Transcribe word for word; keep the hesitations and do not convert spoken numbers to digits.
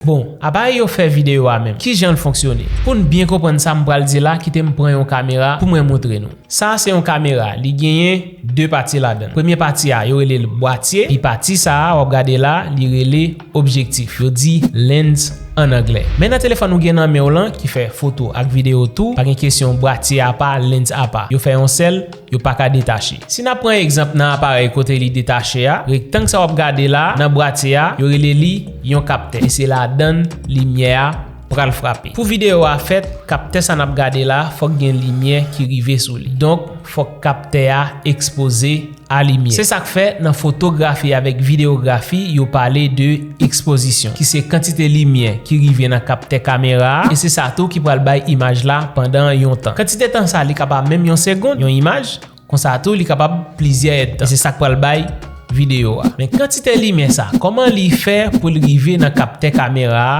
Bon, aparèy yo fè videyo a menm, kijan l fonksyone? Pou n byen konprann sa m pral di la, kite m pran yon kamera pou mwen montre nou. Sa a se yon kamera, li genyen de pati ladan l. Premye pati a, yo rele l bwatye, epi pati sa a w ap gade la, li rele objektif. Yo di lens an anglè. Men nan telefòn ou gen nan men w lan, ki fè foto ak videyo tou, pa gen kesyon bwatye apa, lens apa. Yo fè yon sèl, yo pa ka detache. Si n ap pran egzanp nan aparèy kote li detache a, rektang sa w ap gade la, nan bwatye a, yo rele li yon kaptè. E se ladan l limyè a pral frape. Pou videyo a fèt, kaptè sa n ap gade la, fòk gen limyè ki rive sou li. Donk, fòk kaptè a ekspoze a limyè. Se sa k fè nan fotografi avèk videyografi, yo pale de ekspozisyon, ki se kantite limyè ki rive nan kaptè kamera a, e se sa tou ki pral bay imaj la pandan yon tan. Kantite tan sa, li kapab menm yon segonn, yon imaj, konsa tou, li kapab plizyè èdtan. E se sa k pral bay videyo a. Men kantite limyè sa, kòman li fè pou l rive nan kaptè kamera a,